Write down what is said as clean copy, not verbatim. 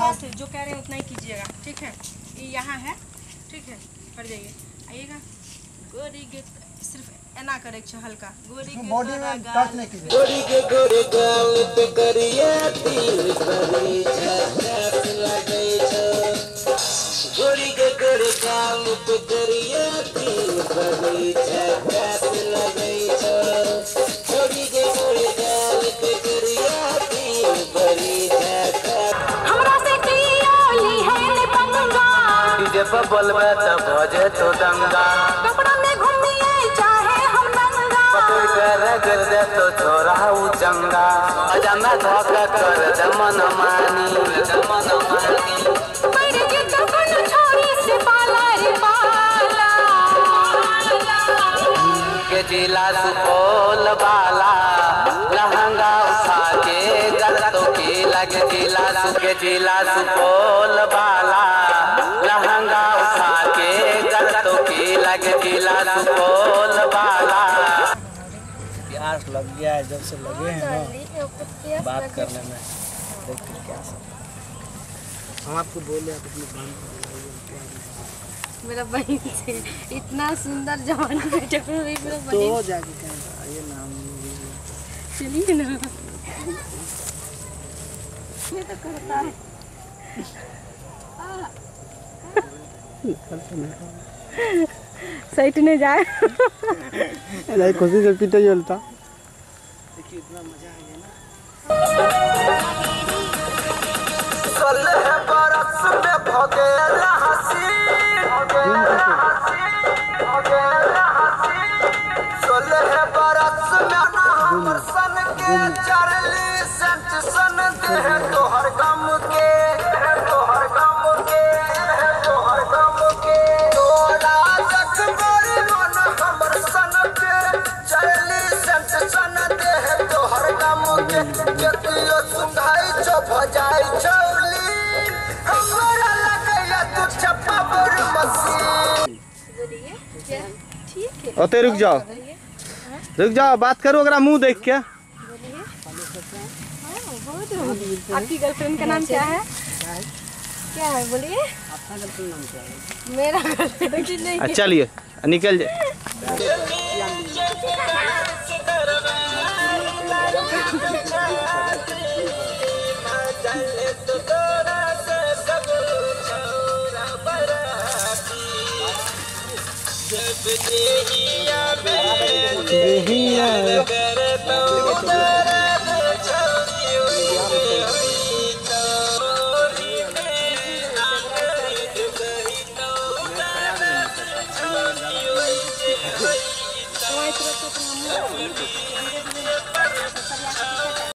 बात है, जो कह रहे हैं उतना ही कीजिएगा, ठीक है? ये यहाँ है, ठीक है, पड़ जाइए, आइएगा। गोरी के सिर्फ एना करे के हल्का, गोरी के बॉडी में टच नहीं कीजिए। गोरी के गोरे गाल पे करिया तिल बड़ी झकास लगै छौ, गोरी के गोरे गाल पे करिया तिल बड़ी झकास लगै छौ, गोरी के गोरे गाल पे करिया तिल बड़ी झकास। हमरा से कियोली है ने पंगा, डीजे पर बोलबे त भजे तो दंगा, कपड़ा में घूमिए चाहे हम नंगा, पकड़ के रगड़ दे तो छोरा उ चंगा, अजाना धोखा कर दे मन मानी, मन मानी। पर जे तो कोनो छोरी से पाला रे पाला, के जिला सुपौल वाला लहंगा उठा के गल तो के लगे, जिला के जिला सुपौल वाला लहंगा उठा के गल तो के लगे, जिला सुपौल वाला। प्यास लग गया है जब से लगे हैं ना बात करने में, देखते क्या सब हम आपको बोले, आप अपनी बहन को बुलाइए। मेरा बहन से इतना सुंदर जवान बेटा को भी मेरा बहन तो जाके कहीं आइए ना, हम चलिए ना, ये तो करता है। सही नहीं जाए नहीं, खुशी से पीते ही होता। देखिए इतना मजा आ गया ना। 16 बरस में भगेला हसी, 16 बरस में ना हमर सन के चरली सेंट सन देह तोहर गम के, तोहर गम के, तोहर गम के, तोरा जखबर मन हमर सन के चरली सेंट सन देह तोहर गम के, केतियो सुंघाई छो भजाई छौली, हमरा लगैया तू छप्पर मसीन। बोलिए ठीक है, ओते रुक जाओ, रुक जाओ, बात करो अगर मुंह देख के। आपकी गर्लफ्रेंड का नाम क्या है? क्या है बोलिए? आपका गर्लफ्रेंड नाम क्या है? मेरा गर्लफ्रेंड नहीं। चलिए निकल जाए। Thank you.